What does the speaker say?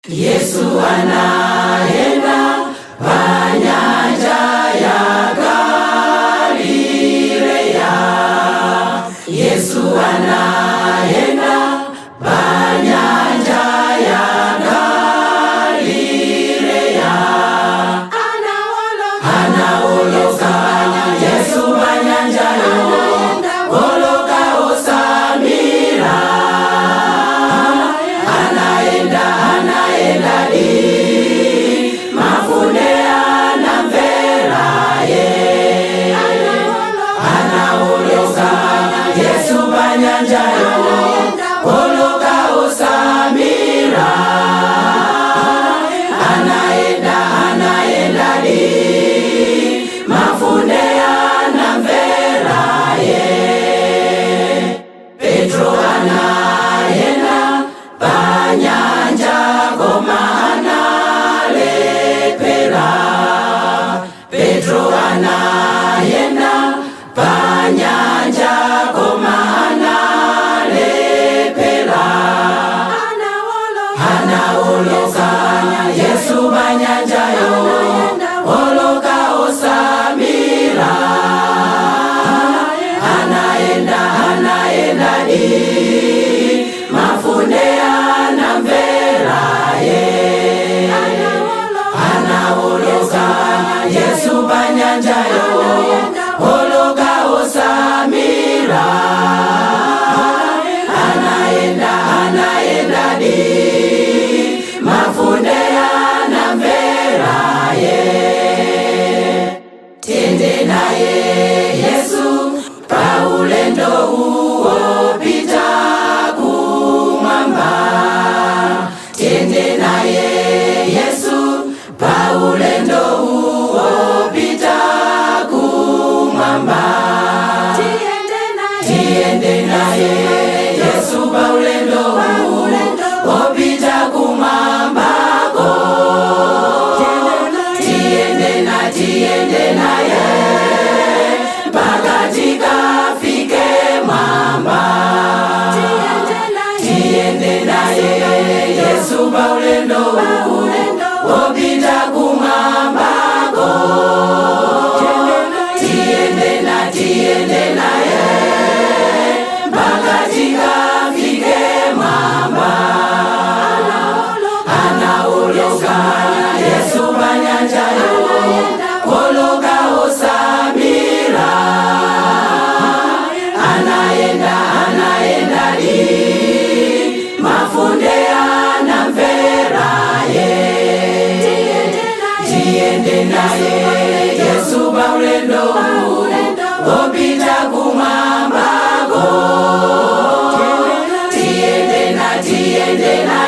Yesu anaenda panyanja ya Galileya. Yesu anaenda panyanja ya Galileya. Anaoloka Yesu panyanja yo, oloka osamira. Anaenda, anaenda di, mafunde anamvera ye. Anaoloka Yesu panyanja yo, oloka osamira. Anaenda, anaenda di, mafunde anamvera ye. Petro anaenda panyanja koma analepera. Petro anaenda panyanja koma analepera. Anaoloka Yesu panyanja yo, oloka osamira. Anaenda, anaenda di, mafunde anamvera ye. Anaoloka Yesu panyanja yo, oloka osamira. Anaenda, anaenda di, mafunde anamvera ye. Tiende naye Yesu paulendo uopita kumwamba. Tiende naye Yesu paulendo uopita kumwamba. Tiende naye Yesu paulendo uopita kumwambako. Tiende na, tiende naye mpaka tikafike mwamba. Tiende naye Yesu paulendo wopita kumwambako. Tiende na, tiende naye mpaka tikafike mwamba. Anaoloka Yesu panyanja yo, oloka osamira. Anaenda, anaenda di, mafunde anamvera ye. Tiende naye Yesu paulendo wopita kumwambako. Tiende na, tiende naye.